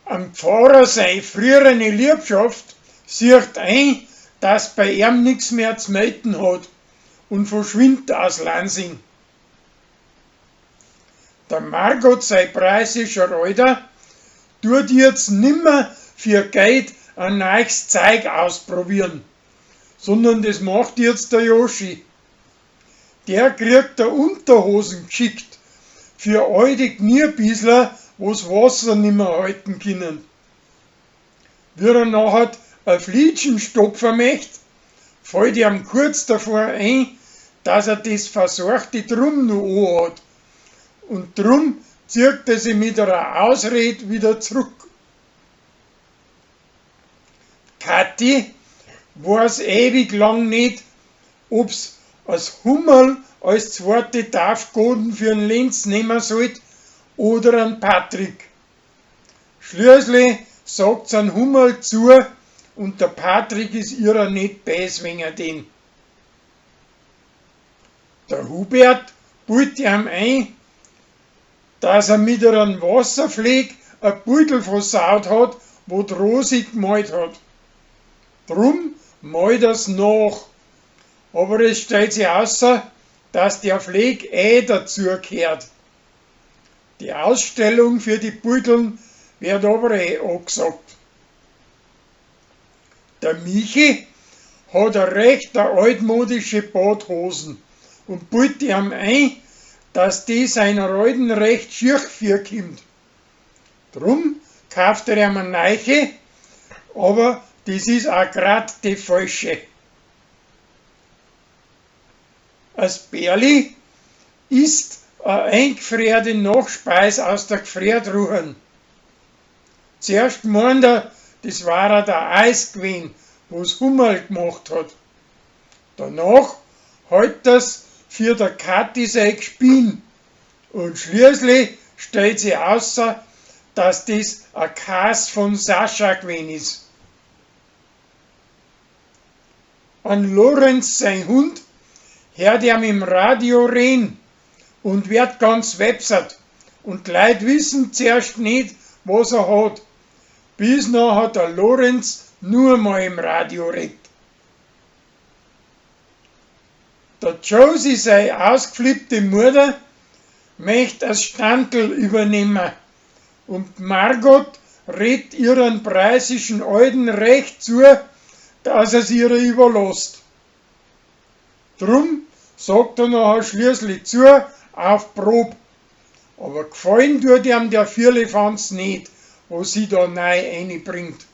Am Pfarrer sei frühere Liebschaft sieht ein, dass bei ihm nix mehr z'melden hat und verschwindt aus Lansing. Der Margot sei preußischer Alter tut jetzt nimmer für Geld ein neues Zeug ausprobieren, sondern das macht jetzt der Joschi. Der kriegt der Unterhosen geschickt für all die Kniebiesler, wo's Wasser nimmer halten können. Wie er nachher a Flietschen stopfen möcht, fällt ihm kurz davor ein, dass er das verseuchte Drum noch hat. Und drum zieht er sich mit einer Ausred wieder zurück. Kathi weiß ewig lang nicht, ob's as Hummerl als zweite Taufgoden für'n Lenz nehmen sollt oder an Patrick. Schließlich sagt's an Hummerl zu und der Patrick ist ihrer nicht bös wegen den. Der Hubert bildet ihm ein, dass er mit einem Wasserfleck ein Beutel versaut hat, wo die Rosi gemalt hat. Drum malt er's nach. Aber es stellt sich außer, dass der Fleck eh dazu gehört. Die Ausstellung für die Beuteln wird aber eh angesagt. Der Michi hat a recht a altmodische Badhosen und bildet ihm ein, dass die seiner Alten recht schier vorkommt. Drum kauft er ihm eine neue, aber das ist auch grad die falsche. As Berli isst a eingefrierte Nachspeis aus der Gefriertruhen. Zuerst meint er, das war der Eis gewesen, wo's Hummerl gemacht hat. Danach hält er's für der Kathi sein Gspinn und schließlich stellt sich außer, dass das a Kas von Sascha gewesen ist. An Lorenz sein Hund hört ihm im Radio reden und wird ganz websert und die Leute wissen zuerst nicht, was er hat, bis nachher der Lorenz nur mal im Radio redet. Der Josie sei ausgeflippte Mutter möcht as Standl übernehmen und Margot redet ihren preußischen Alten recht zu, dass er's ihrer überlässt. Drum sagt er nachher schließlich zu, auf Prob. Aber gefallen tut ihm der Firlefanz nicht, was sie da neu einbringt.